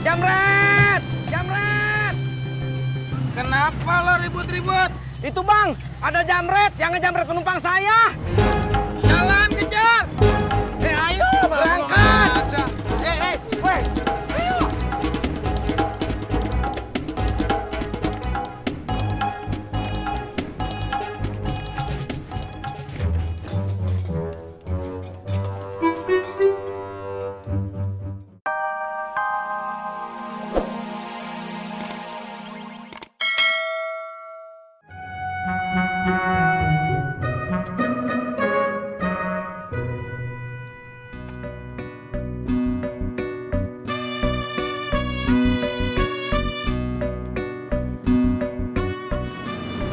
Jamret! Jamret! Kenapa lo ribut-ribut? Itu bang, ada jamret yang ngejamret penumpang saya. Jalan kejar! Ayo berangkat! Weh! Ayo!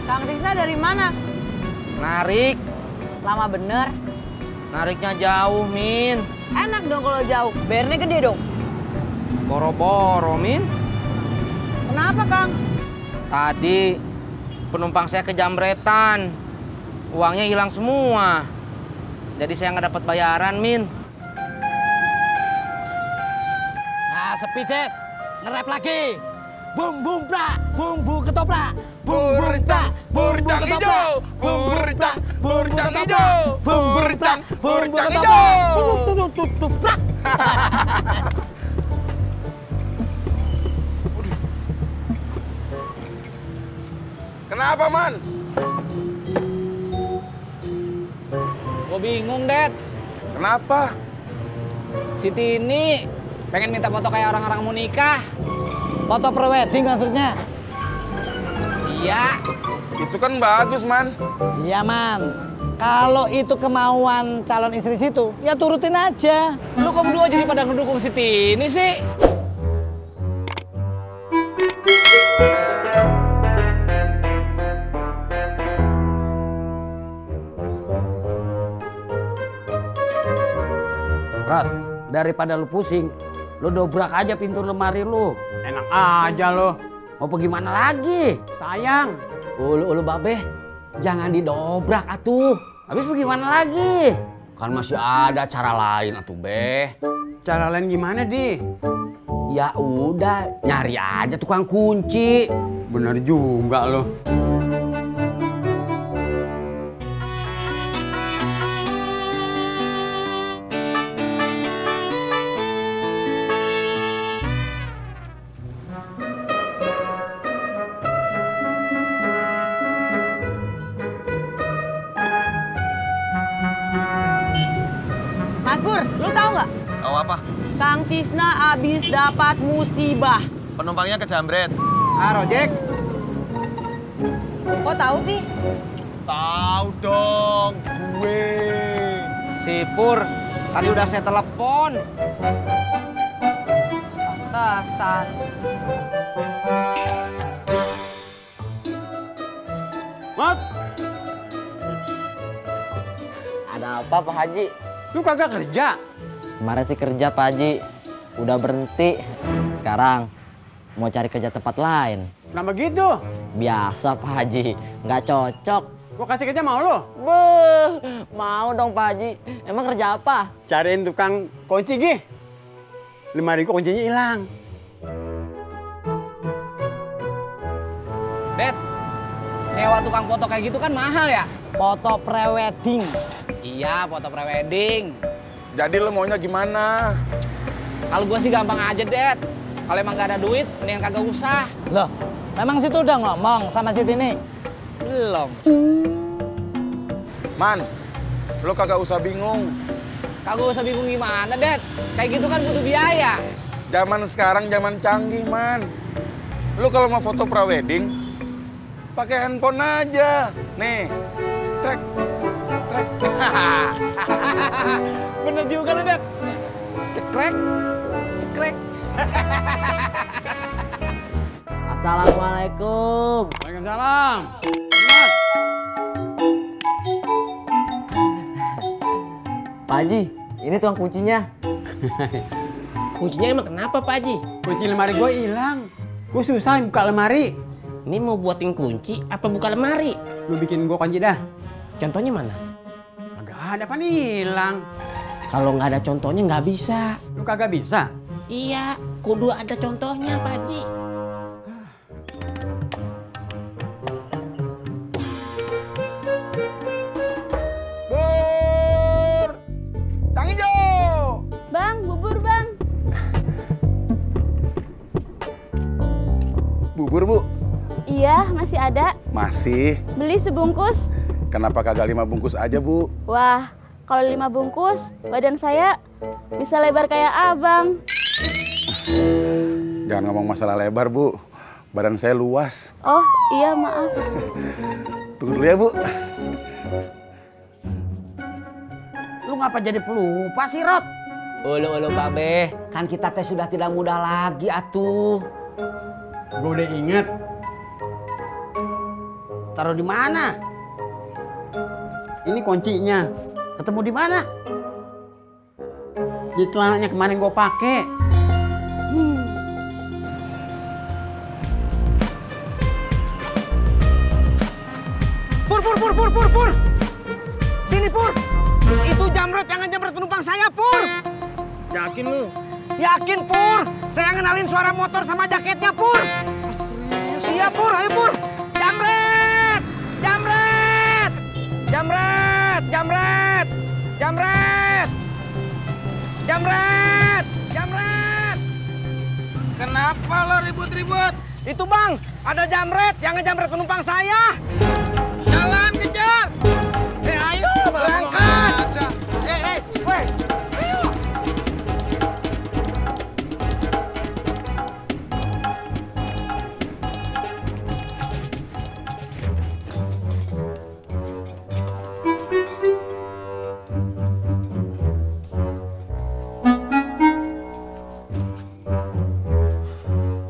Kang Tisna dari mana? Narik. Lama bener. Nariknya jauh, Min. Enak dong kalau jauh. Bayarnya gede dong. Boro-boro, Min. Kenapa, Kang? Tadi penumpang saya kejamretan. Uangnya hilang semua. Jadi saya nggak dapat bayaran, Min. Nah, sepi deh. Nge-rap lagi. Bum bum prak, bumbu ketoprak. Burcang, burcang hijau, burcang, burcang hijau, burcang, burcang hijau. Kenapa, Man? Gue bingung, Det. Kenapa? Si Tini pengen minta foto kayak orang-orang mau nikah. Foto prewedding maksudnya. Iya. Itu kan bagus, Man. Iya, Man. Kalau itu kemauan calon istri situ, ya turutin aja. Lu kok berdua jadi pada ngedukung si Tini sih? Rod, daripada lu pusing, lu dobrak aja pintu lemari lu. Enak aja lo. Mau pergi mana lagi? Sayang. Ulu babe, jangan didobrak atuh. Habis pergi mana lagi? Kan masih ada cara lain atuh, Beh. Cara lain gimana, Di? Ya udah, nyari aja tukang kunci. Bener juga lo. Mas Pur, lu tahu nggak? Tahu apa? Kang Tisna abis dapat musibah. Penumpangnya kejamret. Rojek. Kok tahu sih? Tahu dong, gue. Si Pur, tadi udah saya telepon. Pantesan. Mat, Ada apa Pak Haji? lu kagak kerja? Kemarin sih kerja Pak Haji, udah berhenti. Sekarang mau cari kerja tempat lain. Kenapa gitu? Biasa Pak Haji, nggak cocok. Gua kasih kerja mau lo? Beuh, mau dong Pak Haji. Emang kerja apa? Cariin tukang kunci, Gi. Lemari gua kuncinya hilang. Det, nyewa tukang foto kayak gitu kan mahal ya? Foto prewedding. Iya, foto prewedding. Jadi lo maunya gimana? Kalau gue sih gampang aja, Det. Kalau emang gak ada duit, mendingan kagak usah. Loh, memang situ udah ngomong sama si Tini? Belum. Man, lo kagak usah bingung. Kagak usah bingung gimana, Det. Kayak gitu kan butuh biaya. Zaman sekarang zaman canggih, Man. Lo kalau mau foto prawedding, pakai handphone aja. Nih, trek, trek. Bener juga lu, Det. Cekrek, cekrek. Assalamualaikum. Waalaikumsalam. Pak Haji, ini tukang kuncinya. Kuncinya emang kenapa Pak Haji? Kunci lemari gua hilang. Gua susah buka lemari. Ini mau buatin kunci apa buka lemari? Lu bikin gua kunci dah. Contohnya mana? Kagak ada pan hilang. Kalau nggak ada contohnya nggak bisa. Lu kagak bisa? Iya, kudu ada contohnya Pak Haji. Bur! Cang Ijo! Bang, bubur bang. Bubur, Bu? Iya, masih ada. Masih. Beli sebungkus. Kenapa kagak 5 bungkus aja, Bu? Wah, kalau 5 bungkus, badan saya bisa lebar kayak abang. Jangan ngomong masalah lebar, Bu. Badan saya luas. Oh, iya maaf. Tunggu dulu ya, Bu. Lu ngapa jadi pelupa sih, Rod? Ulu Pak Be, kan kita teh sudah tidak muda lagi atuh. Gue udah inget. Taruh di mana? Ini kuncinya. Ketemu di mana? Di celananya kemarin gue pakai. Pur. Sini, Pur. Itu jamret yang ngejamret penumpang saya, Pur. Yakin lu? Yakin, Pur. Saya ngenalin suara motor sama jaketnya, Pur. Iya, Pur. Ayo, Pur. Jamret! Jamret! Jamret! Jamret! Jamret! Jamret! Jamret! Kenapa lo ribut-ribut? Itu, Bang. Ada jamret yang ngejamret penumpang saya. Jalan, kejar! Ayo, berangkat. Weh. Ayo.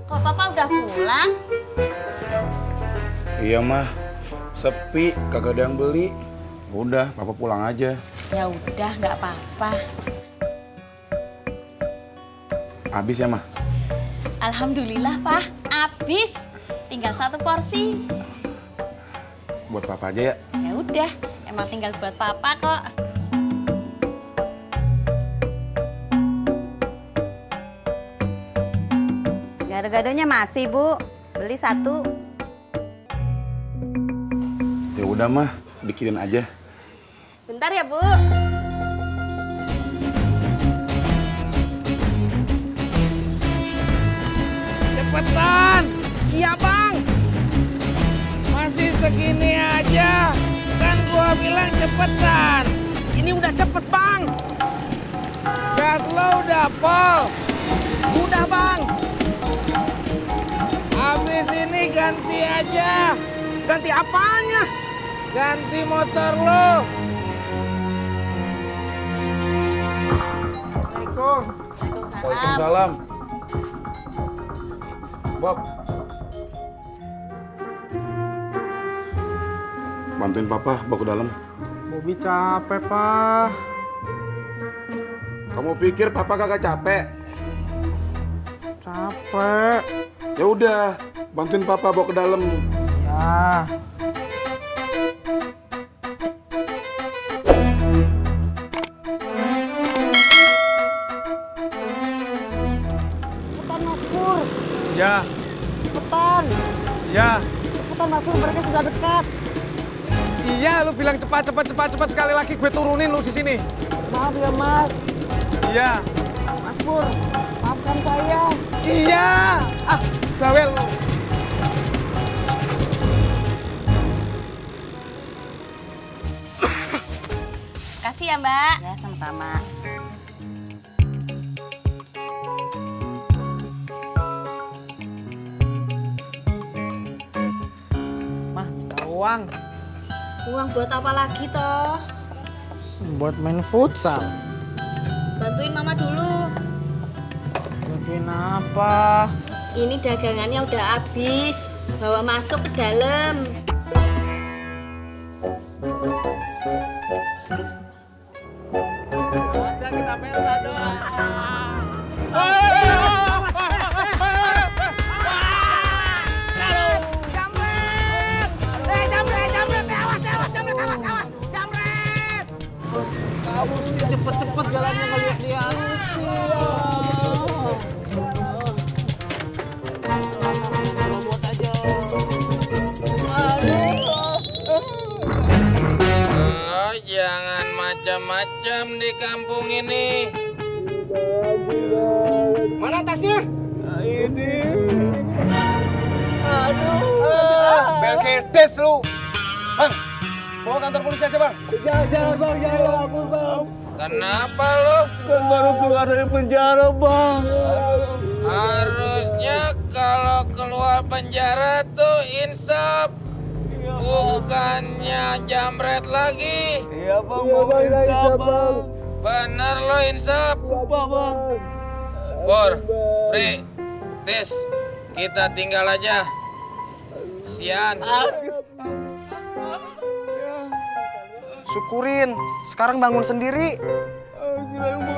Kok Papa udah pulang? Iya, Mah. Sepi, kagak ada yang beli. Udah, Papa pulang aja. Ya udah, nggak apa-apa. Habis ya, Mah? Alhamdulillah, Pak. Habis. Tinggal 1 porsi. Buat Papa aja ya. Ya udah, emang tinggal buat Papa kok. Gado-gadonya masih, Bu. Beli 1. Ya udah, Mah. Bikinin aja. Bentar ya, Bu. Cepetan. Iya, Bang. Masih segini aja. Kan gua bilang cepetan. Ini udah cepet, Bang. Gas lo udah pol. Udah, Bang. Habis ini ganti aja. Ganti apanya? Ganti motor lo. Assalamualaikum. Waalaikumsalam. Bob. Bantuin Papa bawa ke dalam. Bobi capek, Pak. Kamu pikir Papa kagak capek? Capek. Ya udah, bantuin Papa bawa ke dalam. Ya. Cepetan, Mas Pur. Ya. Cepetan. Ya. Cepetan, Mas Pur. Mereka sudah dekat. Iya, lu bilang cepat sekali lagi gue turunin lu di sini. Maaf ya, Mas. Iya. Mas Pur, maafkan saya. Iya. Ah, bawel lu. Kasih ya, Mbak. Ya, sama-sama. Mah, minta uang. Uang buat apa lagi, toh? Buat main futsal. Bantuin Mama dulu. Bantuin apa? Ini dagangannya udah habis. Bawa masuk ke dalam. Cepet-cepet jalannya nggak lihat dia. macam-macam di kampung ini. Mana tasnya? Ini. Belkedes lu. Bang, bawa kantor polisi aja, Bang. Jangan bang, jangan ampun bang. Kenapa lo? Kan baru keluar dari penjara bang. Harusnya kalau keluar penjara tuh insaf. Bukannya jamret lagi. Iya bang, mau insaf bang. Bener lo insaf. Apa bang? Pur, Pri, Tis, kita tinggal aja. Kesian. Syukurin, sekarang bangun sendiri. Gila,